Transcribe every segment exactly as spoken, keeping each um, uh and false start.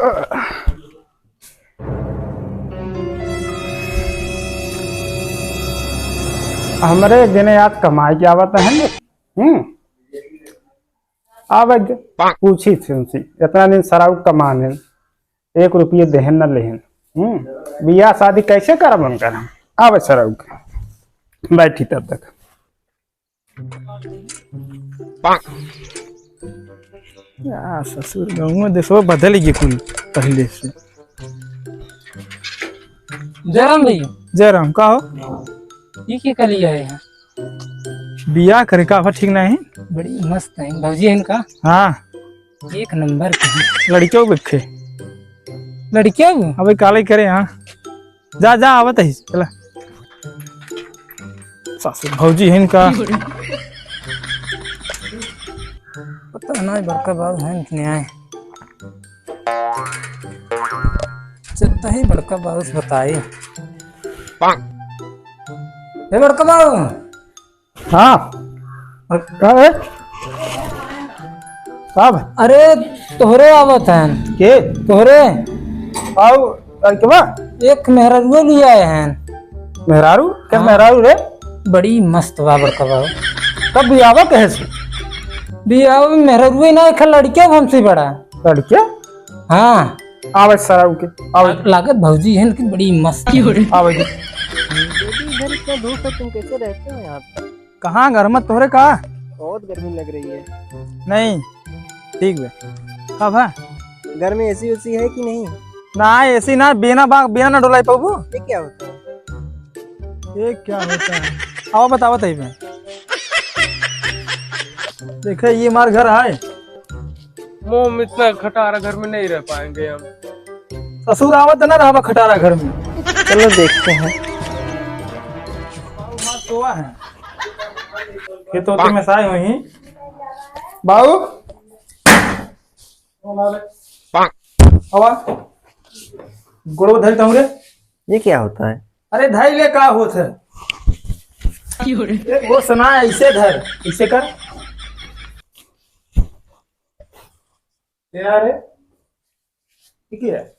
हमरे एक जने आज कमाई के आवत है ना। हम्म। अब पूछी थी उनसे, इतना दिन सराउ कमान है, एक रुपये देहन न लेहन। हम्म। बियाह शादी कैसे करब उनकर हम? आवे सराउ के, बैठी तब तक। या ससुर, गाँव में देशवा बदल गए कुल पहले से। जय राम भैया। जय राम, का हो? ये के कली आए हैं? बियाह करे का, ठीक नहीं? बड़ी मस्त है भौजी, इनका। हाँ। एक नंबर के हैं। लड़कियों को देखे। लड़कियों को? अबे काले करे, हाँ। जा, जा, आवत है, चला। सासू भौजी है इनका। पता नहीं बड़का बाबू है कि नहीं आए। चलता ही बड़का बाबू से बताए। हे बड़का बाबू। हाँ। का है? साहब। अरे, तोहरे आवत हन। के? तोहरे। आओ, लड़कवा? एक मेहरारुए लिए आए हन। मेहरारू? के हाँ। मेहरारू रे? बड़ी मस्त बा बड़का बाबू। कब बियाहवा कहे से? बियाहवा में मेहरारुए ना, एक लड़किया हमसे बड़ा। लड़किया? हाँ। आवे सराउ के, आवे। लागत भौजी है लेकिन बड़ी मस्त है। आवे। इधर इतना धूप है, तुम कैसे रहते हो यहाँ पे? कहाँ घर में तोहरे का? बहुत गर्मी लग रही है। नहीं, ठीक बे। का भा? घर में एसी उसी है कि नहीं? ना, एसी ना, बिना बा, बिना ना डोलाई पाबू। ये क्या होता है? ये क्या होता है? आओ बताओ, बताइए। देखे, ये हमार घर है। मोम, इतना खटारा घर में नहीं रह पाएंगे हम। ससुर आवत ना रहबा खटारा घर में। चलो देखते हैं। सोआ है। खेतों में साए हुई। बाऊ। हवा। गोड़ो धइल तहूँ रे। ये क्या होता है? अरे धइले का होत है? क्यों रे? ए, वो सुना है, इसे धर, इसे कर। ये आ रे, ठीक है।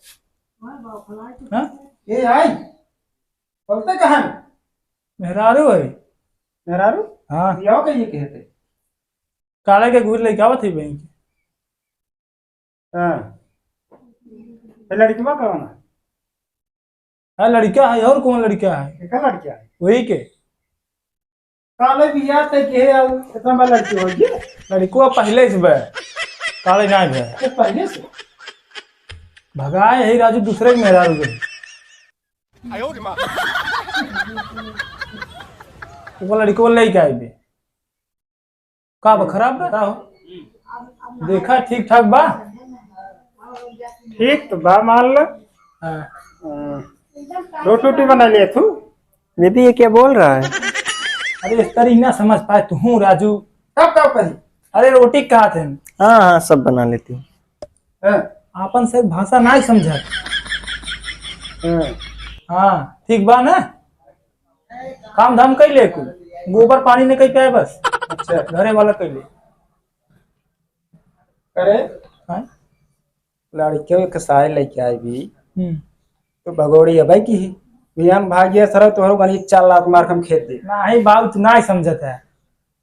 हाँ? ये आई, बोलते कहाँ है? मेहरारू है। मेहरारू? हाँ। ये आओ कहिए कहते। काले के घूर लेके आवत ही बहन के। हाँ। ये लड़कवा कौन है? हाँ, लड़का है, और कौन लड़का है? एक लड़का है। वही के। काले बियाह तय के है, और इतना बड़ा लड़की हो गई। लड़कवा पहले से बा। काले ना बा। ये पहले से? भगाए है राजू दूसरे के मेहरारू के। वो लड़कवा लेके आए बे। का बा, खराब बा? बताओ। देखा, ठीक ठाक बा? ठीक तो बा, मान लो। हाँ। हाँ। रोटी वोटी बना लिया तू? बेबी, ये क्या बोल रहा है? अरे, इस तरह ही ना समझ पाए तू हूँ, राजू। तब, तब कही। अरे, रोटी कहा थे? हाँ, हाँ, सब बना लेती हूँ। हाँ। आपन से भाषा ना समझत। हाँ। हाँ, ठीक बा ना? काम धाम कइ ले कुल, गोबर पानी नहीं कइ पाए बस। अच्छा। घरे वाला कइ ले। अरे, हाँ? लड़कियों के सारे लेके आए भी, हम्म। तो भगोड़ी अबै की ही। बिहान भागिया सरौ तोहरो गणित चार लात मार के हम खेत दे। नाही बाबू, तू नाही समझत है।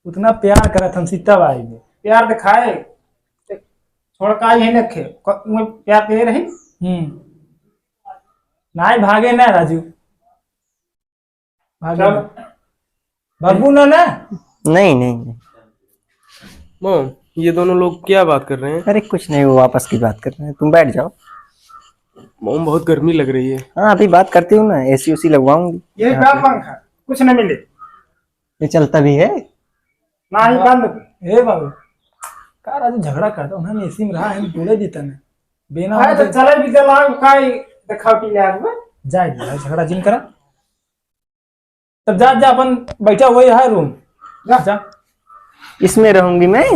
उतना प्यार करत हम सीता बाई में। प्यार दिखाए, छोड़ का यही रखे, क-, मैं प्यार दे रही। हम्म। नाही भागे ना राजू। भागो। चल। भागू ना, ना? नहीं, नहीं, नहीं। मॉम, ये दोनों लोग क्या बात कर रहे हैं? अरे, कुछ नहीं, वो आपस की बात कर रहे हैं। तुम बैठ जाओ। मॉम, बहुत गर्मी लग रही है। हाँ, अभी बात करती हूँ ना, एसी उसी लगवाऊंगी। ये यहाँ क्या पे। पंखा? कुछ नहीं मिले। ये चलता भी है? ना, ये बंद। ए बाबू, का राजू झगड़ा करता? उन्होंने एसी में रहा है, बोले देता ना। बिना अरे, तो चले भी चला, काई दिखावटी ले आदमी। जाए दे, झगड़ा जिन करा। तब जा, जा, अपन बैठा हुआ है रूम। जा। जा। इसमें रहूंगी मैं।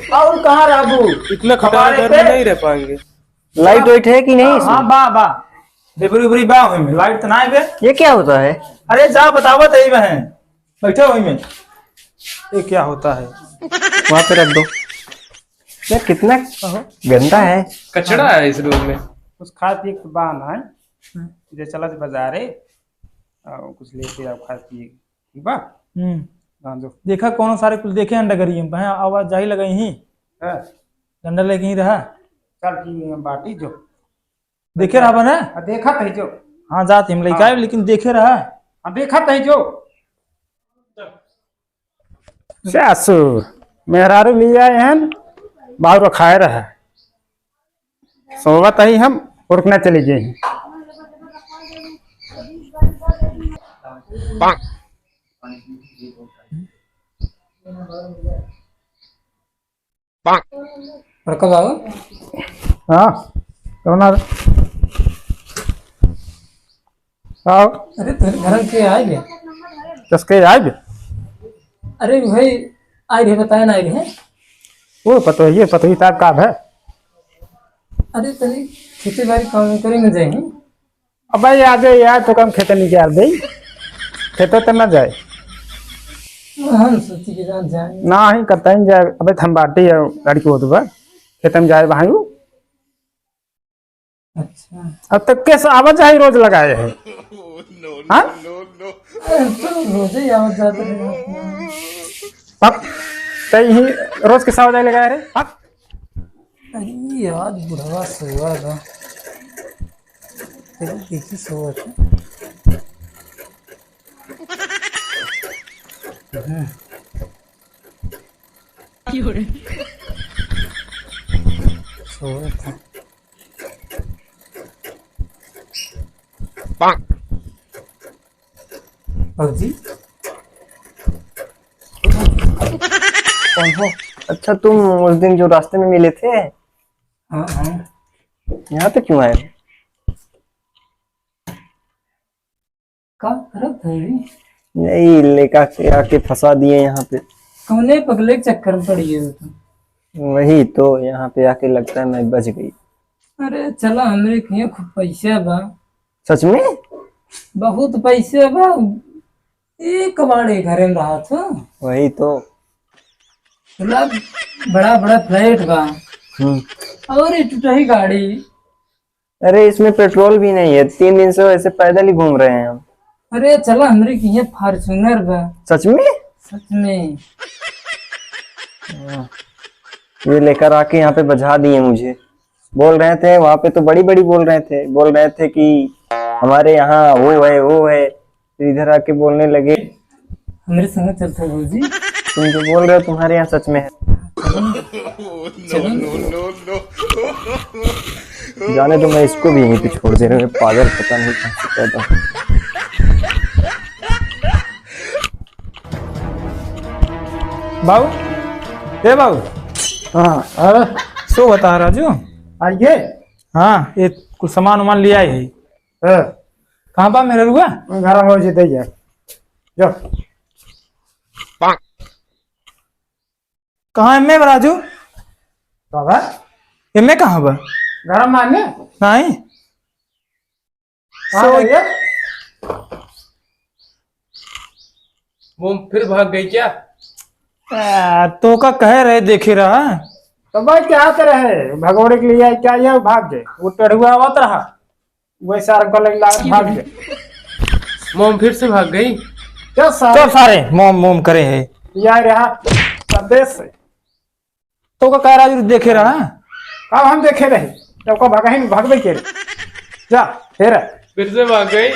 और कहाँ रहबू? इतना खटारा हमारे घर में पे? नहीं रह पाएंगे। लाइट वाइट है कि नहीं इसमें? हाँ, बा, बा। डेबरी उबरी बा होई में, लाइट तो ना आवे। ये क्या होता है? अरे जा, बतावत है बहन। बैठा होई में। ये क्या होता है? वहाँ पे रख दो। यार, कितना कहो। गंदा है। कचड़ा है इस रूम में। कुछ खाए पिए के बा ना है? हम्म। जे चला से बाजारे, आ, कुछ लेके आओ खाए पिए, ठीक बा? हम्म। हाँ, जो। देखा, कौनो सारे कुछ देखे हैं डगरिया में, हैं, आवाज जाही लगा यहीं। हाँ। डंडा लेके ही रहा। चल, ठीक है, हम बाटी जो। देखे रहा बा ना? आ, देखत है जो। हाँ, जात हम लइका हाँ। आए, लेकिन देखे रहा। हाँ, देखत है जो। सासू, मेहरारू लिया हन, बाहर रखाए रहा। सोवत ही हम, उठना चली गई। बड़का बाबू। हाँ, कौन आ? आओ। अरे, तोहरे घर के आए बे? कसके आए बे? अरे भाई, आए रहे, बताए ना आए रहे। वो पतोहिए, पतोही साहब का है? अरे, तनी खेती बाड़ी काम करे में जाए। अबे यार, यार, तो कम खेते नहीं यार दे, खेतों तो ना जाए। हम सोची कि जान जाए। ना ही कतई जाए। अबे थम बाटी है, लड़की हो तो बा, खेते में जाए वहाँ। अच्छा। अब तक कैसे आवाजाही रोज लगाए है? हाँ? अरे, तो रोजे ही आवत जात रहे। अब तई ही रोज के सावधानी लगाए रे। अब अरे यार, बुढ़वा सोवा बा। चलो, देखी सोवा था। हम्म। सोवा था। भौजी। कौन हो? अच्छा, तुम उस दिन जो रास्ते में मिले थे? हाँ, हाँ। यहाँ पे क्यों आए? का करत है रे? यही लेका के आके फंसा दिए यहाँ पे। कौने पगले के चक्कर में पड़ी है तू? वही तो, यहाँ पे आके लगता है मैं बच गई। अरे चला, हमरे किहाँ खूब पैसा बा। सच में? बहुत पैसा बा। एक कबाड़े घरे में रहत हो। वही तो। मतलब बड़ा बड़ा फ्लैट बा। हम्म। और ये टूटही गाड़ी। अरे, इसमें पेट्रोल भी नहीं है, तीन दिन से वैसे पैदल ही घूम रहे हैं हम। अरे चला, हमरे किहाँ Fortuner बा। सच में? सच में। हाँ। ये लेकर आके यहाँ पे बजा दिए मुझे। बोल रहे थे, वहाँ पे तो बड़ी-बड़ी बोल रहे थे, बोल रहे थे कि हमारे यहाँ वो है, वो है, फिर इधर आके बोलने लगे। हमरे संग चलता भौजी। तुम जो बोल रहे हो, तुम्हारे यहाँ सच में है। चलो। जाने दो, मैं इसको भी यहीं पे छोड़ दे रहा हूँ, पागल, पता नहीं कहाँ से पैदा हुआ। बाबू, ए बाबू। हाँ, अरे। सो बता राजू। आइए। हाँ, ये कुछ सामान उमान ले आए है। हाँ। कहाँ बा मेहररुआ? घर हो जी, दे जा। जा। कहाँ एमे बा राजू? बाबा? एमे कहाँ बा? घर माने? नहीं। कहाँ सो गई है? मोम फिर भाग गई क्या? आ, तोका कहे रहे, देखे रहा। तो भाई, क्या आते रहे, भगोड़े के लिए क्या, ये भाग गए, वो टढ़ुआ आवत रहा। वही सार को लग लाग भाग गए। मोम फिर से भाग गई। क्या सारे? तो सारे मोम मोम करे है। या रहा संदेश से। तोका कहे राजू देखे रहा? अब हम देखे रहे। तब को भगा ही भागबे के रे। जा, फिर। फिर से भाग गई।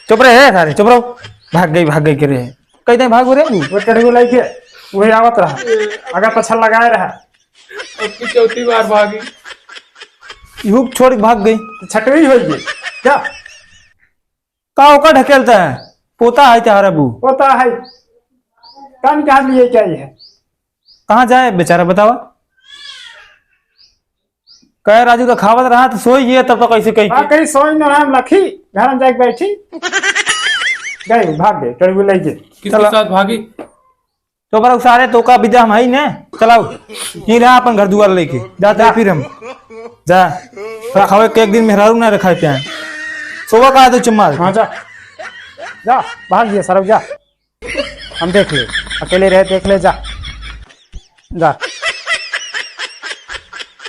चुप रहे सारे, चुप रहो। भाग गई, भाग गई के रहे। कहीं नहीं भागो रे। वो टढ़ुआ लइके, वही आवत रहा। अगर पछल लगाए रहा। अब की चौथी बार भागी। इहू छोड़ के भाग गई। तो छठवीं हो गई। क्या? का ओका ढकेलता है? पोता है तोहार अबू। पोता है। कान कहाँ लिए क्या ये है? कहाँ जाए बेचारा बतावा? कहे राजू तो खावत रहा तो सोई गया, तब तो कैसे कही हाँ, के? कहीं सोई न रहा, हम लखी, घर में जाके बैठी। गए, भाग गए, टढ़ुआ लइके। किसके चला। साथ भागी? तो बड़ा सारे तोका बिदा हम है ही ने, चलाओ। यहीं रहा अपन घर दुआर लेके। जाते हैं फिर हम। जा। रखावे के एक दिन मेहरारू ना रखाए प्यान। सोवा का है तो चुम्मा। हाँ, जा। जा, भाग गया सरब, जा। हम देख ले। अकेले रहे, देख ले, जा। जा।